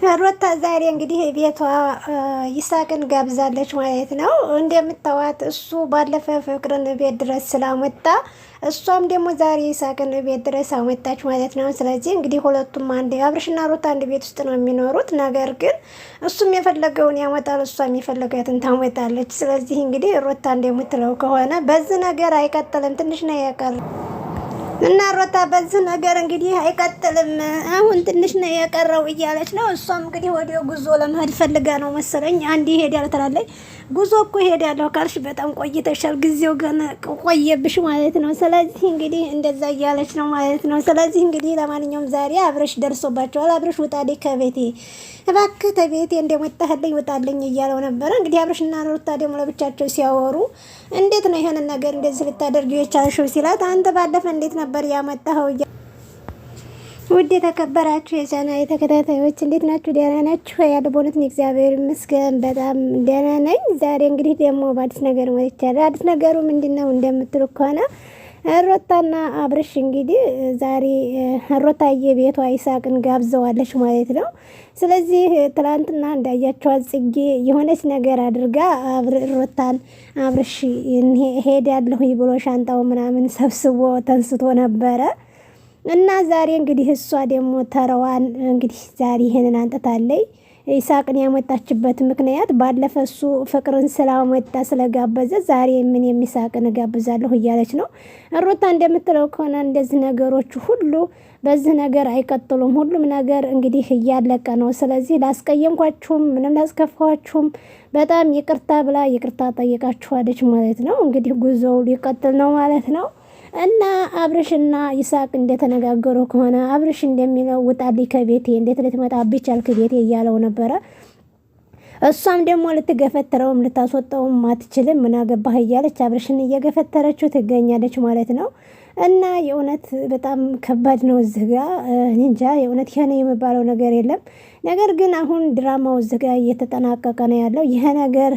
ሩታ ዛሬ እንግዲህ ቤቷ ይሳቅን ጋብዛለች ማለት ነው። እንደምታዋት እሱ ባለፈ ፍቅርን ቤት ድረስ ስላመጣ እሷም ደግሞ ዛሬ ይሳቅን ቤት ድረስ አመጣች ማለት ነው። ስለዚህ እንግዲህ ሁለቱም አንድ አብርሽና ሩታ አንድ ቤት ውስጥ ነው የሚኖሩት። ነገር ግን እሱም የፈለገውን ያመጣል፣ እሷም የፈለጋትን ታመጣለች። ስለዚህ እንግዲህ ሩታ እንደምትለው ከሆነ በዚህ ነገር አይቀጥልም፣ ትንሽ ነው የቀረ እና ሮታ በዚህ ነገር እንግዲህ አይቀጥልም፣ አሁን ትንሽ ነው የቀረው እያለች ነው። እሷም እንግዲህ ወደ ጉዞ ለመሄድ ፈልጋ ነው መሰለኝ። አንድ ይሄዳል ትላለች። ጉዞ እኮ እሄዳለሁ ካልሽ በጣም ቆይተሻል፣ ጊዜው ገና ቆየብሽ ማለት ነው። ስለዚህ እንግዲህ እንደዛ እያለች ነው ማለት ነው። ስለዚህ እንግዲህ ለማንኛውም ዛሬ አብረሽ ደርሶባቸዋል። አብረሽ ውጣልኝ ከቤቴ እባክህ፣ ተቤቴ እንደመጣህልኝ ውጣልኝ እያለው ነበረ። እንግዲህ አብረሽና ሮታ ደግሞ ለብቻቸው ሲያወሩ እንዴት ነው ይሄንን ነገር እንደዚህ ልታደርጊው የቻልሽው ሲላት አንተ ባለፈ እንዴት ነበር ያመጣኸው? ውድ የተከበራችሁ የቻናሌ ተከታታዮች እንዴት ናችሁ? ደህና ናችሁ? ያለ በእውነት እግዚአብሔር ይመስገን በጣም ደህና ነኝ። ዛሬ እንግዲህ ደግሞ በአዲስ ነገር መጥቻለሁ። አዲስ ነገሩ ምንድን ነው እንደምትሉ ከሆነ ሮታና አብርሽ እንግዲህ ዛሬ ሮታዬ ቤቷ ይሳቅን ጋብዘዋለች ማለት ነው። ስለዚህ ትላንትና እንዳያቸዋት ጽጌ የሆነች ነገር አድርጋ ሮታን አብርሽ ሄዳለሁ ብሎ ሻንጣው ምናምን ሰብስቦ ተንስቶ ነበረ እና ዛሬ እንግዲህ እሷ ደግሞ ተረዋን እንግዲህ ዛሬ ይሄንን አንጥታለይ። ይሳቅን ያመጣችበት ምክንያት ባለፈ እሱ ፍቅርን ስላመጣ ስለጋበዘ ዛሬ ምን የሚሳቅን እጋብዛለሁ እያለች ነው። ሩታ እንደምትለው ከሆነ እንደዚህ ነገሮች ሁሉ በዚህ ነገር አይቀጥሉም። ሁሉም ነገር እንግዲህ እያለቀ ነው። ስለዚህ ላስቀየምኳችሁም፣ ምንም ላስከፋችሁም በጣም ይቅርታ ብላ ይቅርታ ጠይቃችኋለች ማለት ነው። እንግዲህ ጉዞው ሊቀጥል ነው ማለት ነው። እና አብርሽና ይስሐቅ እንደተነጋገሩ ከሆነ አብርሽ እንደሚለው ውጣልኝ ከቤቴ፣ እንዴት ልትመጣብኝ ቻልክ ቤቴ እያለው ነበረ። እሷም ደግሞ ልትገፈትረውም ልታስወጣውም አትችልም። ምን አገባህ እያለች አብርሽን እየገፈተረችው ትገኛለች ማለት ነው። እና የእውነት በጣም ከባድ ነው። እዚህ ጋ እንጃ የእውነት ይሄ ነው የሚባለው ነገር የለም። ነገር ግን አሁን ድራማው እዚህ ጋ እየተጠናቀቀ ነው ያለው። ይሄ ነገር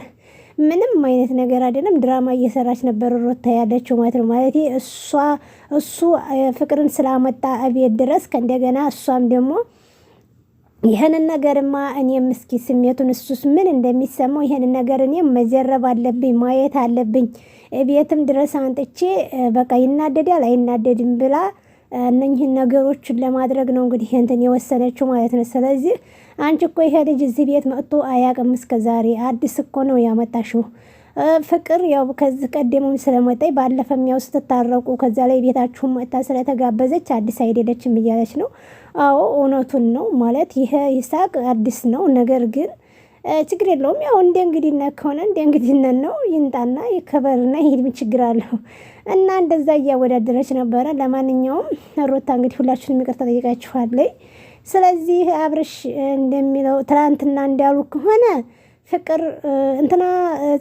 ምንም አይነት ነገር አይደለም። ድራማ እየሰራች ነበር ሮታ ያለችው ማለት ነው። ማለት እሷ እሱ ፍቅርን ስላመጣ እቤት ድረስ ከእንደገና እሷም ደግሞ ይህንን ነገርማ እኔም እስኪ ስሜቱን እሱስ ምን እንደሚሰማው ይህንን ነገር እኔም መጀረብ አለብኝ ማየት አለብኝ፣ ቤትም ድረስ አንጥቼ በቃ ይናደዳል አይናደድም ብላ እነኝህን ነገሮችን ለማድረግ ነው እንግዲህ እንትን የወሰነችው ማለት ነው። ስለዚህ አንቺ እኮ ይሄ ልጅ እዚህ ቤት መጥቶ አያውቅም እስከ ዛሬ አዲስ እኮ ነው ያመጣሽው። ፍቅር ያው ከዚህ ቀደሙም ስለመጣኝ ባለፈም ያው ስትታረቁ ከዛ ላይ ቤታችሁን መጥታ ስለተጋበዘች አዲስ አይደለችም እያለች ነው። አዎ እውነቱን ነው ማለት ይሄ ይሳቅ አዲስ ነው። ነገር ግን ችግር የለውም ያው እንደ እንግዲነት ከሆነ እንደ እንግዲነት ነው። ይንጣና ይከበርና ይሄድ ምን ችግር አለው? እና እንደዛ እያወዳደረች ነበረ። ለማንኛውም ሩታ እንግዲህ ሁላችሁንም ይቅርታ ጠይቃችኋለች። ስለዚህ አብርሽ እንደሚለው ትናንትና እንዳሉ ከሆነ ፍቅር እንትና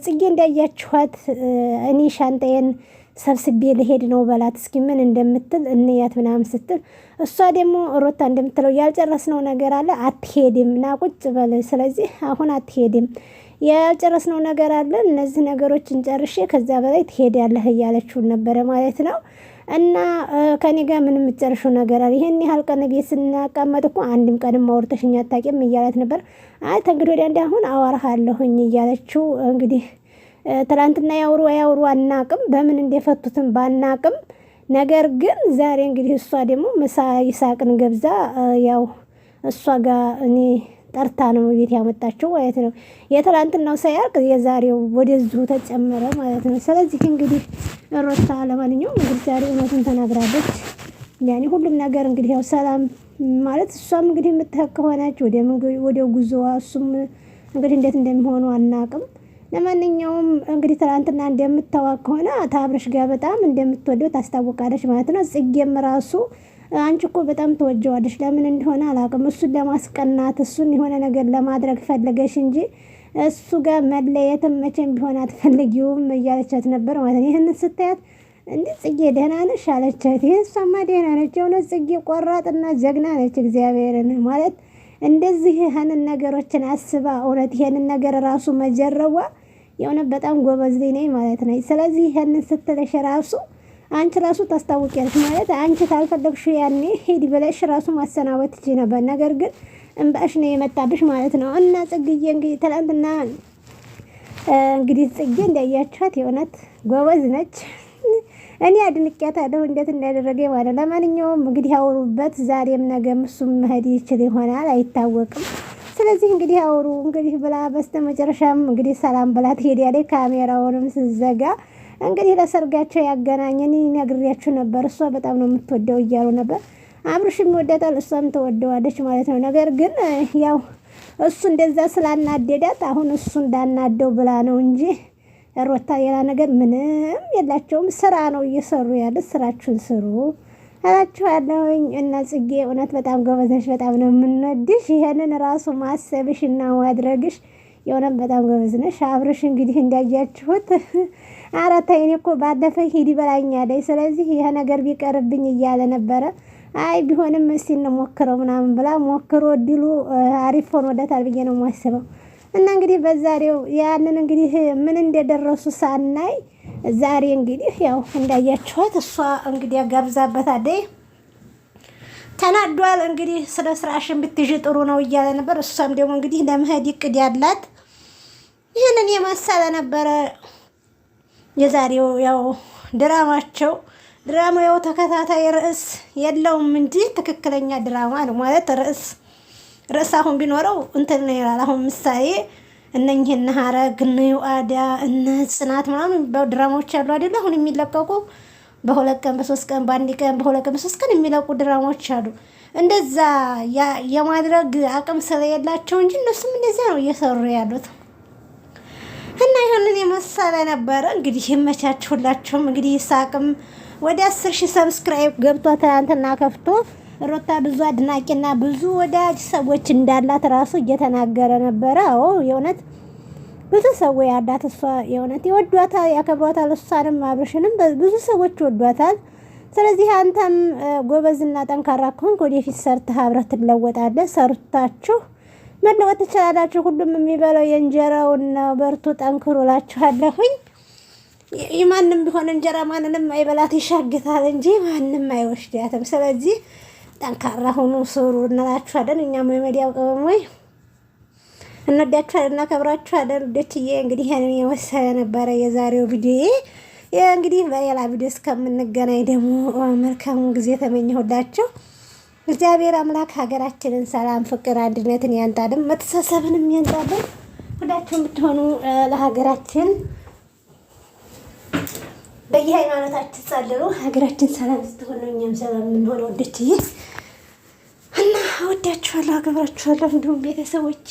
ጽጌ እንዳያችኋት እኔ ሻንጣዬን ሰብስቤ ልሄድ ነው በላት እስኪ ምን እንደምትል እንያት ምናምን ስትል እሷ ደግሞ ሮታ እንደምትለው ያልጨረስነው ነገር አለ አትሄድም፣ ና ቁጭ በል። ስለዚህ አሁን አትሄድም፣ ያልጨረስነው ነገር አለ፣ እነዚህ ነገሮችን ጨርሼ ከዛ በላይ ትሄዳለህ እያለችው ነበረ ማለት ነው። እና ከኔ ጋር ምን የምትጨርሺው ነገር አለ? ይሄን ያህል ቀን ቤት ስናቀመጥ እኮ አንድም ቀንም አውርተሽኝ አታውቂም እያላት ነበር። አይ ተንግዲህ ወዲያ እንዲህ አሁን አወራሃለሁኝ እያለችው እንግዲህ ትላንትና ያውሩ ያውሩ አናቅም፣ በምን እንደፈቱትም ባናቅም፣ ነገር ግን ዛሬ እንግዲህ እሷ ደግሞ ምሳ ይሳቅን ገብዛ ያው እሷ ጋር እኔ ጠርታ ነው ቤት ያመጣችው ማለት ነው። የትላንትናው ሳያልቅ የዛሬው ወደዚሁ ተጨመረ ማለት ነው። ስለዚህ እንግዲህ ሮታ ለማንኛውም እንግዲህ ዛሬ እውነቱን ተናግራለች። ያኔ ሁሉም ነገር እንግዲህ ያው ሰላም ማለት እሷም እንግዲህ የምትሄድ ከሆነች ወደ ጉዞዋ እሱም እንግዲህ እንዴት እንደሚሆኑ አናቅም። ለማንኛውም እንግዲህ ትላንትና እንደምታዋቅ ከሆነ ታብረሽ ጋር በጣም እንደምትወደው ታስታውቃለች ማለት ነው። ጽጌም ራሱ አንቺ እኮ በጣም ትወጀዋለሽ፣ ለምን እንደሆነ አላውቅም። እሱን ለማስቀናት እሱን የሆነ ነገር ለማድረግ ፈለገሽ እንጂ እሱ ጋር መለየትም መቼም ቢሆን አትፈልጊውም እያለቻት ነበር ማለት ነው። ይህንን ስታያት እንዴ ጽጌ ደህና ነሽ አለቻት። ይህ እሷማ ደህና ነች። የእውነት ጽጌ ቆራጥና ጀግና ነች። እግዚአብሔርን ማለት እንደዚህ ይህንን ነገሮችን አስባ እውነት ይሄንን ነገር ራሱ መጀረቧ የእውነት በጣም ጎበዝ ነኝ ማለት ነው። ስለዚህ ይህንን ስትለሽ ራሱ አንቺ ራሱ ታስታውቂያለሽ። ማለት አንቺ ታልፈለግሽ ያኔ ሂድ ብለሽ ራሱ ማሰናበት ትችይ ነበር። ነገር ግን እምባሽ ነው የመጣብሽ ማለት ነው። እና ጽግዬ እንግዲህ ትላንትና እንግዲህ ጽጌ እንዳያችኋት የእውነት ጎበዝ ነች። እኔ አድንቄያታለሁ እንዴት እንዳደረገ ማለት። ለማንኛውም እንግዲህ አውሩበት። ዛሬም ነገም እሱም መሄድ ይችል ይሆናል አይታወቅም። ስለዚህ እንግዲህ አውሩ እንግዲህ ብላ በስተመጨረሻም እንግዲህ ሰላም ብላ ትሄዳለች። ካሜራውንም ስዘጋ እንግዲህ ለሰርጋቸው ያገናኘን ነግሬያችሁ ነበር። እሷ በጣም ነው የምትወደው እያሉ ነበር። አብርሽም ይወዳታል፣ እሷም ትወደዋለች ማለት ነው። ነገር ግን ያው እሱ እንደዛ ስላናደዳት አሁን እሱ እንዳናደው ብላ ነው እንጂ ሮታ ሌላ ነገር ምንም የላቸውም። ስራ ነው እየሰሩ ያሉት። ስራችሁን ስሩ እላችኋለሁኝ። እና ጽጌ እውነት በጣም ጎበዝ ነሽ፣ በጣም ነው የምንወድሽ። ይሄንን ራሱ ማሰብሽ እና ማድረግሽ የእውነት በጣም ጎበዝ ነሽ። አብርሽ እንግዲህ እንዳያችሁት አራት አይኔ እኮ ባለፈ ሂድ በላኛለች፣ ስለዚህ ይሄ ነገር ቢቀርብኝ እያለ ነበረ። አይ ቢሆንም እስቲ እንሞክረው ምናምን ብላ ሞክሮ ድሉ አሪፍ ሆኖለታል ብዬ ነው የማስበው። እና እንግዲህ በዛሬው ያንን እንግዲህ ምን እንደደረሱ ሳናይ ዛሬ እንግዲህ ያው እንዳያችኋት እሷ እንግዲህ አጋብዛበታለች። ተናዷል። እንግዲህ ስለ ስራሽን ብትይዥ ጥሩ ነው እያለ ነበር። እሷም ደግሞ እንግዲህ ለመሄድ እቅድ ያላት ይህንን የመሰለ ነበረ የዛሬው ያው ድራማቸው። ድራማው ያው ተከታታይ ርዕስ የለውም እንጂ ትክክለኛ ድራማ ነው ማለት ርዕስ ርዕስ አሁን ቢኖረው እንትን ይላል። አሁን ምሳሌ እነኝህ እነ ሀረግ እነ ዩአዳ እነ ጽናት ምናምን የሚባሉ ድራማዎች አሉ አይደለ? አሁን የሚለቀቁ በሁለት ቀን በሶስት ቀን በአንድ ቀን በሁለት ቀን በሶስት ቀን የሚለቁ ድራማዎች አሉ። እንደዛ የማድረግ አቅም ስለሌላቸው እንጂ እነሱም እንደዚያ ነው እየሰሩ ያሉት። እና ይህንን የመሰለ ነበረ። እንግዲህ ይመቻችሁላችሁም። እንግዲህ ይሳቅም ወደ 10,000 subscribe ገብቷ ትናንትና ከፍቶ ሮታ ብዙ አድናቂና ብዙ ወዳጅ ሰዎች እንዳላት ራሱ እየተናገረ ነበረ። አዎ የእውነት ብዙ ሰው ያላት እሷ የእውነት ይወዷታል፣ ያከብሯታል። እሷንም አብርሽንም ብዙ ሰዎች ይወዷታል። ስለዚህ አንተም ጎበዝና ጠንካራ ከሆንክ ወደፊት ሰርተህ አብረህ ትለወጣለህ። ሰርታችሁ መለወጥ ትችላላችሁ። ሁሉም የሚበላው የእንጀራውን ነው። በርቱ፣ ጠንክሩ እላችኋለሁኝ። ማንም ቢሆን እንጀራ ማንንም አይበላት ይሻግታል እንጂ ማንም አይወስዳትም። ስለዚህ ጠንካራ ሁኑ፣ ስሩ እንላችኋለን። እኛም የመዲያው ቅመሞች እንወዳችኋለን፣ እናከብራችኋለን። ውዶችዬ እንግዲህ ያንን የመሰለ ነበረ የዛሬው ቪዲዮ። እንግዲህ በሌላ ቪዲዮ እስከምንገናኝ ደግሞ መልካሙን ጊዜ ተመኘሁላችሁ። እግዚአብሔር አምላክ ሀገራችንን ሰላም፣ ፍቅር፣ አንድነትን ያንጣልን፣ መተሳሰብንም ያንጣልን። ሁላችሁም ብትሆኑ ለሀገራችን በየሃይማኖታችን ጸልሉ። ሀገራችን ሰላም ስትሆን ነው እኛም ሰላም የምንሆነው። ወደችዬ እና እወዳችኋለሁ፣ አከብራችኋለሁ እንዲሁም ቤተሰቦቼ።